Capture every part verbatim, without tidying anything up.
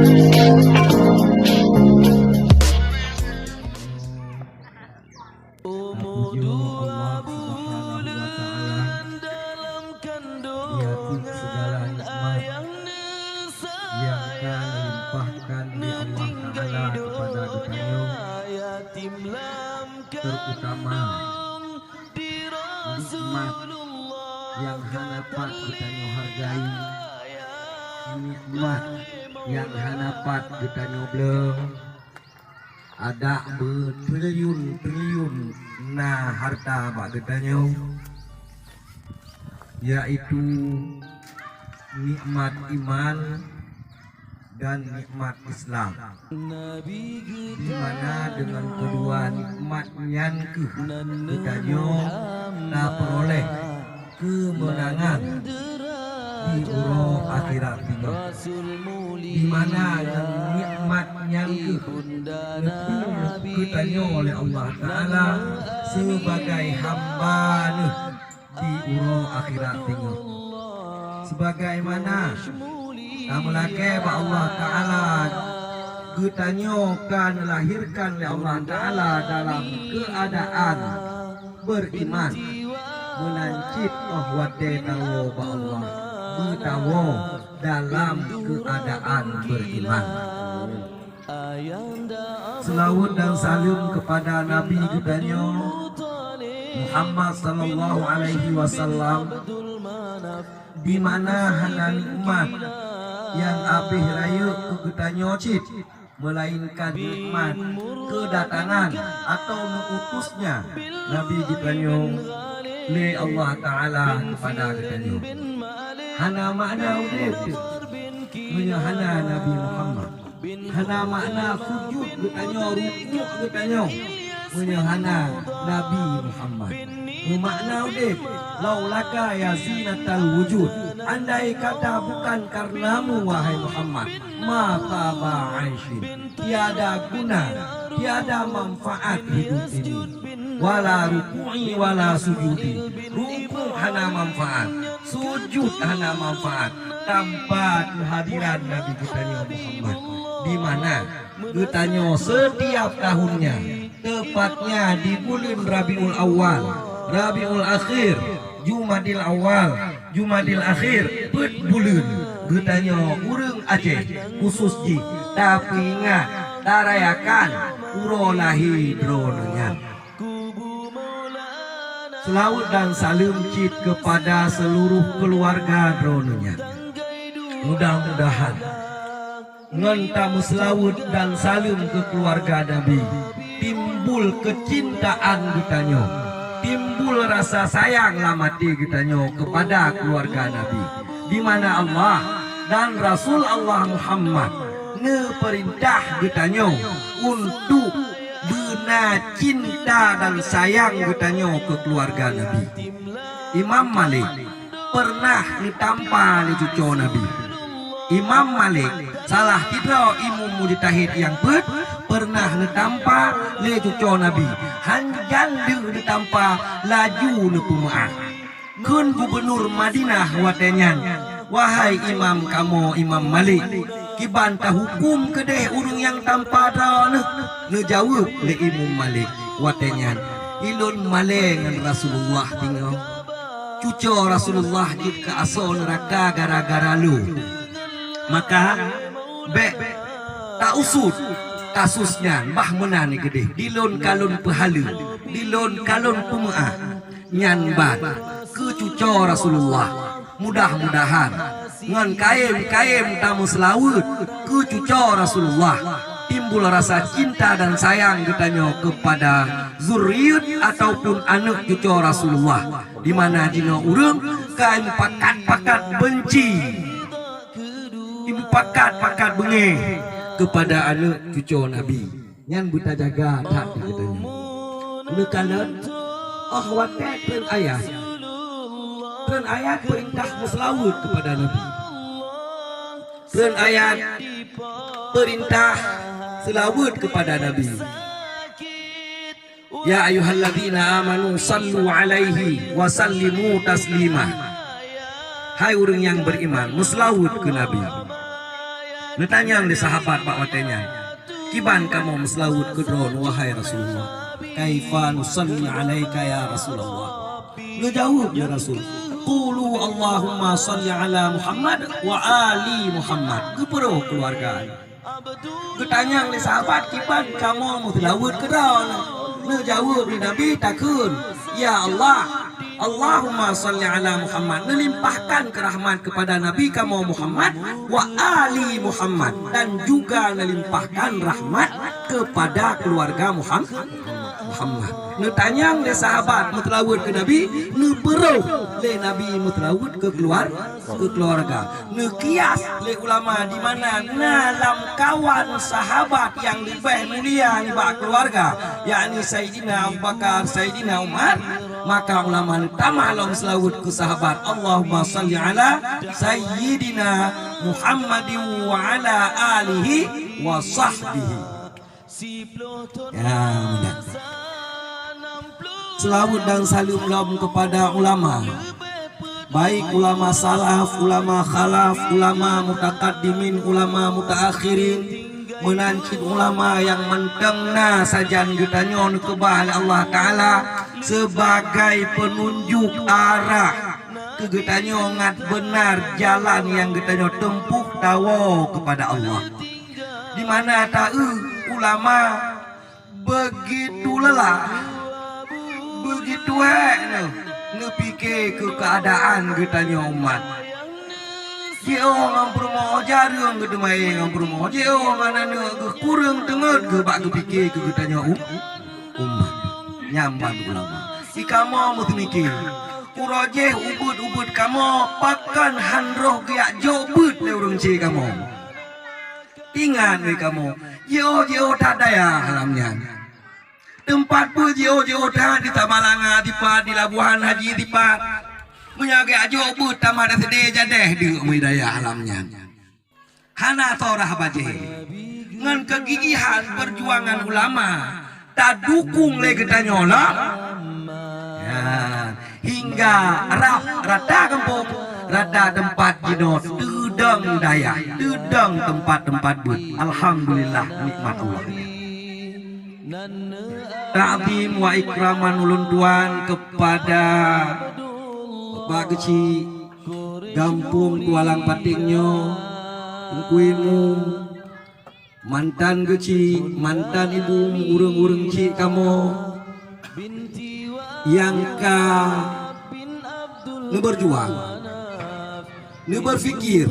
Tapujoe Allah Subhanahu wa Ta'ala, di atas segala nikmat nyang ka geulimpahkan lé Allah Ta'ala keupada geutanyoe, terutama nikmat nyang hana pat geutanyoe hargai, nikmat nyang hana pat geutanyoe bloe. Adak beutriliun-triliun na harta bak geutanyoe, yaitu nikmat iman dan nikmat Islam, di mana dengan kedua nikmat nyan keuh geutanyoe tapeuroleh keumeunangan di uroe akhirat nyoe, di mana ngon nikmat nyan keuh neupeue geutanyoe lé Allah Ta'ala sibagai hamba Neuh di uroe akhirat nyoe. Sebagaimana tameulakée bak Allah Ta'ala, geutanyoe ka neulahirkan lé Allah Ta'ala dalam keuadaan beuriman, meunan cit óh watée tawoe bak Allah, beutawoe dalam keuadaan beuriman. Seulaweuet dan saleuem keupada Nabi geutanyoe Muhammad sallallahu alaihi wasallam, di mana hana nikmat nyang habéh rayeuk keu geutanyoe cit, meulainkan nikmat keudatangan atawa meu-utusnya Nabi geutanyoe lé Allah Ta'ala keupada geutanyoe. Hana makna udeb meunyoe hana Nabi Muhammad. Hana makna sujud geutanyoe, rukuk geutanyoe, meunyoe hana Nabi Muhammad. Meumakna udeb, "Laulaka ya zinatal wujud." Andai kata bukan karenamu, wahai Muhammad, ma taba aisyin. Tiada guna, tiada manfaat hidup ini. Wala ruku'i wala sujudi. Rukuk hana manfaat, sujud hana manfaat tanpa keuhadiran Nabi geutanyoe Muhammad, di mana geutanyoe setiap tahunnya, tepatnya di buleuen Rabiul Awal, Rabiul Akhir, Jumadil Awal, Jumadil Akhir, peuet buleuen, geutanyoe ureuëng Aceh khusos jih tapeuingat, tarayakan uroe lahé droeneuh nyan. Seulaweuet dan saleuem cit keupada seuluruh keuluwarga droeneuh nyan. Mudah-mudahan ngon tameuseulaweuet dan saleuem keu keuluwarga Nabi, timbul keucintaan geutanyoe, timbul rasa sayang lam até geutanyoe keupada keuluwarga Nabi, di mana Allah dan Rasul Allah Muhammad neupeurintah geutanyoe untuk beuna cinta dan sayang geutanyoe keu keuluwarga Nabi. Imam Malik peureunah neutampa lé cucoe Nabi. Imam Malik, salah sidroe imeum mujtahid nyang peuet, peureunah neutampa lé cucoe Nabi. Hanjan lheueh neutampa, laju neupeumeu'ah. Kheun gubunur Madinah watée nyan, "Wahai imam kamoe, Imam Malik, kiban tahuköm keudeh ureuëng nyang tampa droeneuh?" Neujaweueb lé Imam Malik watée nyan, "Ilôn malée ngon Rasulullah tingoe. Cucoe Rasulullah jeuet keu asoe neuraka gara-gara lôn. Maka, bék tausut kasus nyan, bah meunan keudeh, dilôn ka lôn peuhaleue, dilôn ka lôn peumeu'ah." Nyan ban keu cucoe Rasulullah. Mudah-mudahan ngon kayém-kayém tameuseulaweuet keu cucoe Rasulullah, timbul rasa cinta dan sayang geutanyoe keupada zuriet ataupun aneuëk cucoe Rasulullah, di mana jinoe ureuëng ka meupakat-pakat beunci, meupakat-pakat beungéh keupada aneuëk cucoe Nabi. Nyan beutajaga that di geutanyoe. Neukalon, óh watée treun ayat, treun ayat peurintah meuseulaweuet keupada Nabi. Treun ayat peurintah seulaweuet keupada Nabi. "Ya ayyuhalladzina amanu sallu alaihi wa sallimu taslima." Hai ureuëng nyang beriman, meuseulaweuet keu Nabi. Neutanyong lé sahabat bak watée nyan, "Kiban kamoe meuseulaweuet keu droeneuh, wahai Rasulullah?" "Kaifa nusalli alaika ya Rasulullah?" Neujaweueb lé Rasul, "Qulu Allahumma salli ala Muhammad wa ali Muhammad." Geupeurôh keuluwarga. Geutanyong lé sahabat, "Kiban kamoe meuseulaweuet keu droeneuh?" Neujaweueb lé Nabi takheun, "Ya Allah, Allahumma salli ala Muhammad." Neulimpahkan keu rahmat kepada Nabi kamoe Muhammad, wa ali Muhammad, dan juga neulimpahkan rahmat kepada keluarga Muham-, Muhammad. Neutanyong lé sahabat meuseulaweuet keu Nabi, neupeurôh lé Nabi meuseulaweuet keu keluar-, keu keluarga. Neukias lé ulama di mana na lamkawan sahabat nyang leubeh mulia nibak keluarga, yakni Saidina Abu Bakar, Saidina Umar, maka ulama neutamah lom seulaweuet keu sahabat, "Allahumma salli ala Sayyidina Muhammadin wa ala alihi wa sahbihi." Ya, mudah. Seulaweuet dan saleuem lom keupada ulama, baik ulama salaf, ulama khalaf, ulama mutakaddimin, ulama mutaakhirin, meunan cit ulama nyang mantong na sajan geutanyoe neukeubah lé Allah Taala sebagai peununjuk arah keu geutanyoe ngat beunar jalan nyang geutanyoe teumpôh tawoe keupada Allah. Di mana taeu ulama beugitu lelah, beugitu hék neuh neupike keu keuadaan geutanyoe umat. Jiôh ngon peurumoh, jareueng geuteumé ngon peurumoh, jiôh ngon aneuk geuh, kureueng teungeut geuh bak geupike keu geutanyoe u-, umat. Nyan ban ulama. Di kamoe meuteumike, uroe jéh ubeuet-ubeuet kamoe pakon han roh geujak jok beuet lé ureueng chik kamoe. Ingat lé kamoe, jiôh-jiôh that dayah lam nyan. Teumpat beuet jiôh-jiôh that di Samalanga dipat, di Labuhan Haji dipat. Meunyoe geujak jok beuet tamat S D jadéh deuk meuhidayah lam nyan. Hana torah bajée. Ngon keugigihan peujuangan ulama tadukong lé geutanyoe lom. Ya, hingga rab rata gampông, rata teumpat jinoe teudong dayah, teudong teumpat-teumpat beuet. Alhamdulillah, nikmat Allah. Takzim wa ikraman ulôn tuan keupada Bapak Geuchik Gampông Tualang Paténg nyoe, Teungku Imum, mantan geuchik, mantan ibu, ureueng-ureueng chik kamoe nyang ka neubeurjuang, neubeurpikir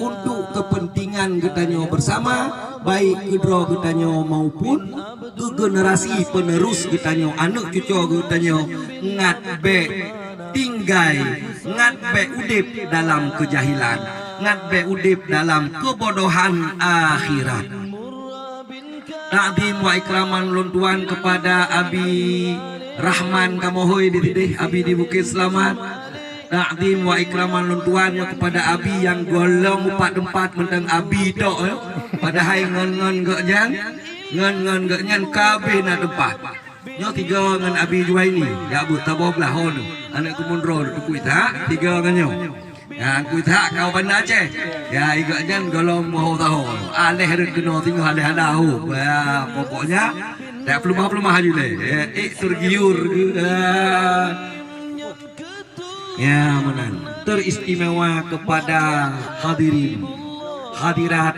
untuk keupeuntengan geutanyoe beusama, baik keudroe geutanyoe maupun keu generasi penerus geutanyoe, aneuk cucoe geutanyoe, ngat bék tinggai, ngat bék udeb dalam keujahilan, ngat bék udeb dalam keubodohan akhirat. Takzim wa ikraman lôn tuan keupada Abi Rahman kamoe hôi di sideh, Abi di Bukét Seulamat. Takzim wa ikraman lôn tuan nyoe keupada Abi nyang gohlom upat teumpat mantong Abi tok, eh. Padahai ngon-ngon geuh nyan, ngon-ngon geuh nyan ka abéh na teumpat. Nyoe tiga ngon Abi Juwaini, jak beuet saboh blah ho nyoe. Aneuk keumundroe Teungku Ishak, tiga ngon nyoe. Ya, Teungku Ishak kawan Banda Aceh. Ya, iga nyan gohlom ho taho. Aléh rot keunoe singoh aléh ada ho. Ya, pokoknya dak peuleumah-peuleumah aju lé. Ya, ék tergiur. Ya. Ya, meunan. Teristimewa kepada hadirin hadirat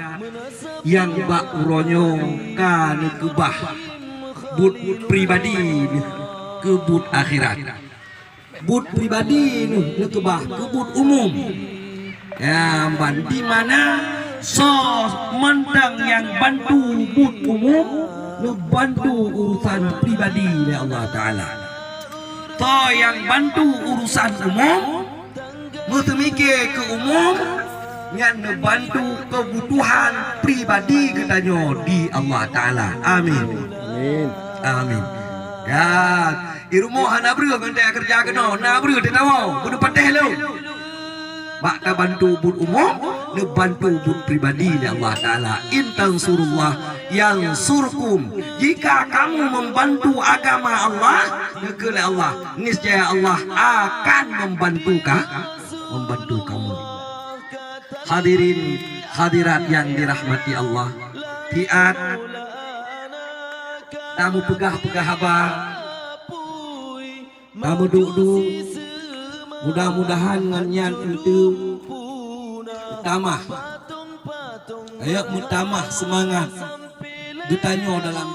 nyang bak uroe nyoe ka neukeubah buet pribadi keu buet akhirat. Buet pribadi neukeubah keu buet umum. Ya, ban di mana soe mantong nyang bantu buet umum, neubantu urusan pribadi lé Allah Taala. Soe nyang bantu urusan umum, meuteumike keu umum, nyan neubantu keubutuhan pribadi geutanyoe di Allah Taala. Amin. Amin. Amin. Ya, di rumoh hana breuh ngon teuka keureuja keunoe, na breuh teuka woe, beuneupatéh lom. Bak tabantu buet umum, neubantu buet pribadi lé Allah Taala. "In tansurullah yansurkum." Jika kamu membantu agama Allah, neukheun lé Allah, niscaya Allah akan membantu ka-, membantu kamu. Hadirin Hadirat yang dirahmati Allah, siat tameupeugah-peugah haba, tameuduek-duek, mudah-mudahan ngon nyan eunteuk meutamah, rayeuk meutamah seumangat geutanyoe dalam